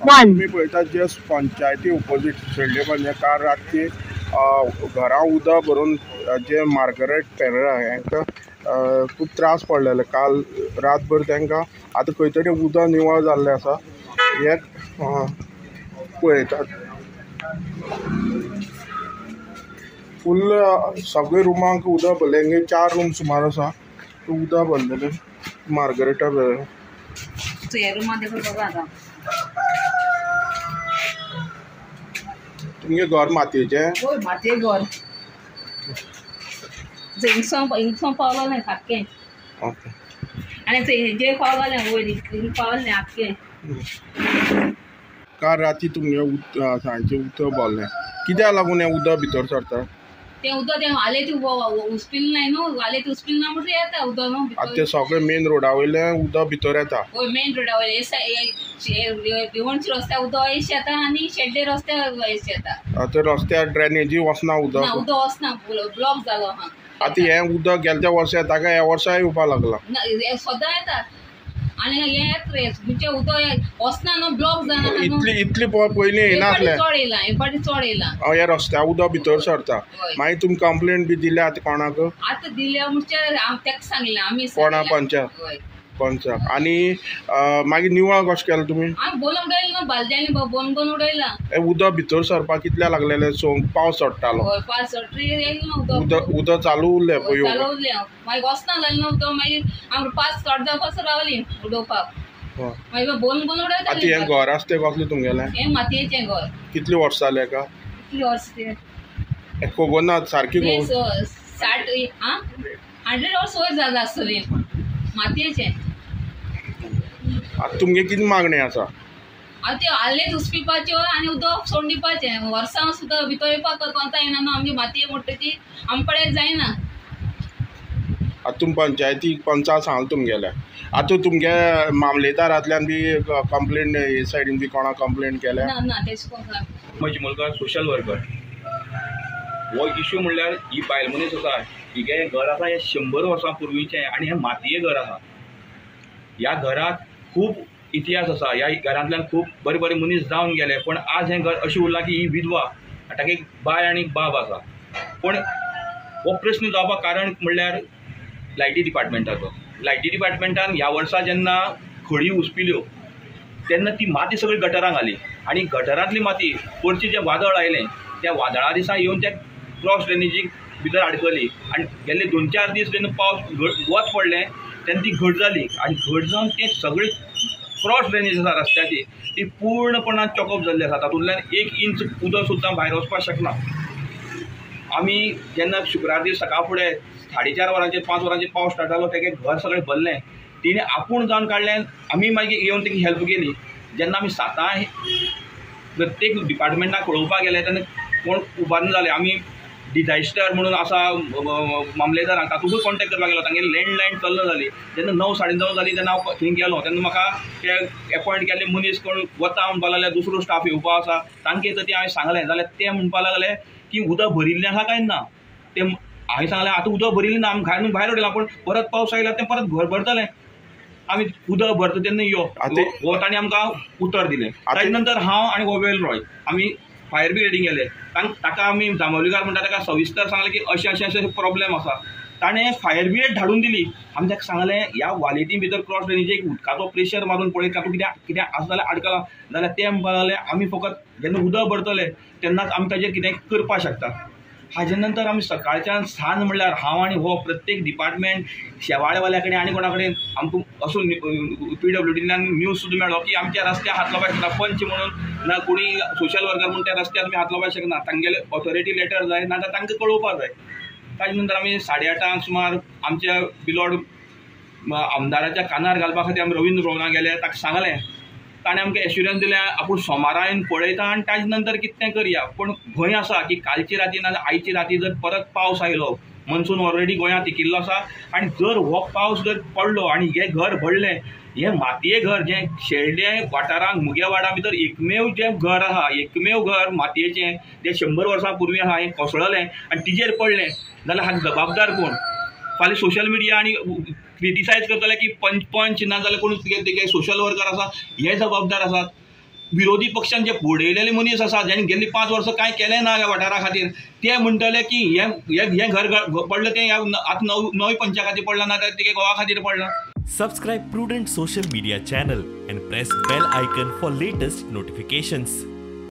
1. तुमी पळयता जस्ट पंचायती ओपोजीट शेल्डे पंचायत काल रातची घरां उदक भरून जे मार्गरेट पेरेरा हांकां खूब त्रास पडलेले काल रातभर तांकां. आतां खंय तरी उदक निवळ जाल्लें आसा हें पळयतात. फुल्ल सगळे रुमांक उदक भरलें. हांगा 4 रूम सुमार आसा उदक भरलेलें मार्गरेटा पेरेरा. तुमगे घर मातयेचें? हय, मातये घर. हिंगसो पावलें सारकें. ओके. आनी हेजेर पावलें वयर हिंग पावलें आख्खें. काल राती तुमगे सांजचें उदक भरलें, कित्याक लागून हें उदक भितर सरता? तें उदक तें आलें ती उस्पिल ना न्हू, आलें ती उस्पिल ना म्हणटकीर येता उदक न्हू. आतां तें सगळें मेन रोडा वयलें उदक भितर येता. हय, मेन रोडा वयलें भिवणचे रस्त्यार उदक अशें येता आनी शेड्डे रस्त्यार अशें येता. आतां रस्त्यार ड्रेनेजी वचना उदक? उदक वचना, ब्लॉक जालो आहा. आतां हें उदक गेल्या त्या वर्सा येता काय ह्या वर्सा येवपाक लागलां? ना, हें सदां येता. आनी हें येता म्हणजे उदक वचना न्हू, ब्लॉक जाना. इतली इतली पयलीं येयनासलें. चड येयलां हे फावटी, चड येयलां. हय, ह्या रस्त्यार उदक भितर सरता. मागीर तुमी कंप्लेन बी दिल्या आतां कोणाक? आतां दिल्या म्हणजे ताका सांगलें आमी. कोणा? पंचाक? पंचाक. आनी मागीर निवळ कशें केलें तुमी? आमी बोलून उडयलें न्हू, बालद्यांनी बोन बोन उडयलां. हें उदक भितर सरपाक कितल्या लागलेलें? सोंग पावस चडटालो. हय, पावस चडटकीर येयलें न्हू उदक. उदक चालू उरलें पळय. चालू उरलें. मागीर वचना जालें न्हू उदक, मागीर आमी 5 अर्दां पासून रावलीं उडोवपाक. मागीर बोन बोन उडयतालीं. आतां हें घर आसा तें कसलें तुमगेलें? हें मातयेचें घर. कितलीं वर्सां जालीं हेका? कितलीं वर्सां तें खबर ना सारकी. 60 आं 100 वर्स वयर जालां आसतलीं मातयेचें. आतां तुमगे कितें मागणी आसा? आतां त्यो आल्लेच उसपिपाच्यो आनी उदक सोडून दिवपाचें. वर्सां सुद्दां भितर येवपाक कोंता येना न्हू, आमगे मातये म्हणटा ती आमचे कडेन जायना. आतां तुमी पंचायती पंचाक सांगलां तुमगेलें. आतां तुमगे मामलेदारांतल्यान बी कंप्लेन हे सायडीन बी कोणाक कंप्लेन केल्या? ना ना, तेश कोण. म्हजी मुलगा सोशल वर्कर. हो इशू म्हणल्यार ही बायल मनीस आसा, हिगे घर आसा हें 100 वर्सां पुर्वीचें आनी हें मातये घर आसा. ह्या घराक खूब इतिहास आसा, ह्या घरांतल्यान खूब बरे बरे मनीस जावन गेले, पूण आज हें घर अशें उरलां की ही विधवा, ताका एक बाय आनी एक बाब आसा. पूण हो प्रस्न जावपाक कारण म्हणल्यार लायटी डिपार्टमेंटाचो. लायटी डिपार्टमेंटान ह्या वर्सा जेन्ना खडी उसपिल्यो तेन्ना ती माती सगळी गटरांक घाली आनी गटरांतली माती परचें जें वादळ आयलें त्या वादळा दिसा येवन त्या क्रॉस ड्रेनेजीक भितर आडकली आनी गेल्ले 2-4 दीस जेन्ना पावस वत पडलें तेन्ना ती घट जाली आनी घट जावन ते सगळी क्रॉस ड्रेनेज आसा रस्त्याची ती पूर्णपणान चॉकअप जाल्ली आसा. तातूंतल्यान 1 इंच उदक सुद्दां भायर वचपाक शकना. आमी जेन्ना शुक्रार दीस सकाळ फुडें 4:30 वरांचेर 5 वरांचेर पावस स्टार्ट जालो, तेगे घर सगळें भरलें, तिणें आपूण जावन काडलें, आमी मागीर येवन तेका हेल्प केली. जेन्ना आमी 7 प्रत्येक डिपार्टमेंटाक कळोवपाक गेले तेन्ना कोण उबारना जाले. आमी डिजास्टर म्हणून आसा मामलेदारांक तातूंतूय कॉन्टेक्ट करपाक गेलो, तांगेली लँडलायन चलना जाली. जेन्ना 9, 9:30 जाली तेन्ना हांव थंय गेलो, तेन्ना म्हाका ते एपॉयंट केल्ले मनीस कोण वता म्हणपाक लागले, दुसरो स्टाफ येवपा आसा तांकां तर ती हांवें सांगलें जाल्यार ते म्हणपाक लागले की उदक भरिल्लें आसा काय ना. ते हांवें सांगलें आतां उदक भरिल्लें ना, आमी घालून भायर उडयलां, पूण परत पावस आयला तें परत घर भरतलें, आमी उदक भरता तेन्ना यो हो ताणें आमकां उतर दिलें. ताजे नंतर हांव आनी हो वेल रॉय आमी फायर ब्रिगेडीन गेले. ताका आमी जांबावलीकार म्हणटा ताका सविस्तर सांगलें की अशें अशें अशें प्रॉब्लेम आसा. ताणें फायर ब्रिगेड धाडून दिली. आमी ताका सांगलें ह्या वालेटी भितर क्रॉस ड्रेनेजीक उदकाचो प्रेशर मारून पळय तातूंत कितें कितें आसा जाल्यार आडकलां जाल्यार ते म्हणपाक लागले आमी फकत जेन्ना उदक भरतले तेन्नाच आमी ताजेर कितें करपाक शकता. हाजे नंतर आमी सकाळच्यान सांज म्हणल्यार हांव आनी हो प्रत्येक डिपार्टमेंट शेवाळेवाल्या कडेन आनी कोणा कडेन आमकां असो PWDंतल्यान न्यूज सुद्दां मेळ्ळो की आमच्या रस्त्यार हात लावपाक शकना, पंच म्हणून ना कोणी सोशल वर्कर म्हणून त्या रस्त्यार तुमी हात लावपाक शकना, तांगेले ऑथॉरिटी लेटर जाय ना जाल्यार तांकां कळोवपाक जाय. ताजे नंतर आमी 8:30 सुमार आमच्या बिलोड आमदाराच्या कानार घालपा खातीर आमी रवींद्र भवनाक गेले, ताका सांगलें. ताणें आमकां एश्युरन्स दिलें आपूण सोमारा येवन पळयता आनी ताजे नंतर कितें करया. पूण भंय आसा की कालची राती ना आयची राती जर परत पावस आयलो, मनसून ऑलरेडी गोंयांत तिकिल्लो आसा आनी जर हो पावस जर पडलो आनी हें घर भरलें, हें मातये घर जें शेल्डें वाठारांत मुगे वाडा भितर एकमेव जें घर आसा, एकमेव घर मातयेचें जें 100 वर्सां पूर्वी आसा, हें कोसळलें आनी तिजेर पडलें जाल्यार हाका जबाबदार कोण? फाल्यां सोशल मिडिया आनी क्रिटिसायज करतले की पंच ना जाल्यार कोण कितें सोशल वर्कर आसा हे जबाबदार आसात. विरोधी पक्षान जे बुडयलेले मनीस आसा ज्यांनी गेल्ली 5 वर्सां कांय केलें ना ह्या वाठारा खातीर ते म्हणटले की हें हें घर पडलें तें ह्या आतां नवी पंचा खातीर पडलां ना जाल्यार तिगे घोवा खातीर पडलां. Subscribe Prudent Social Media channel and press bell icon for latest notifications.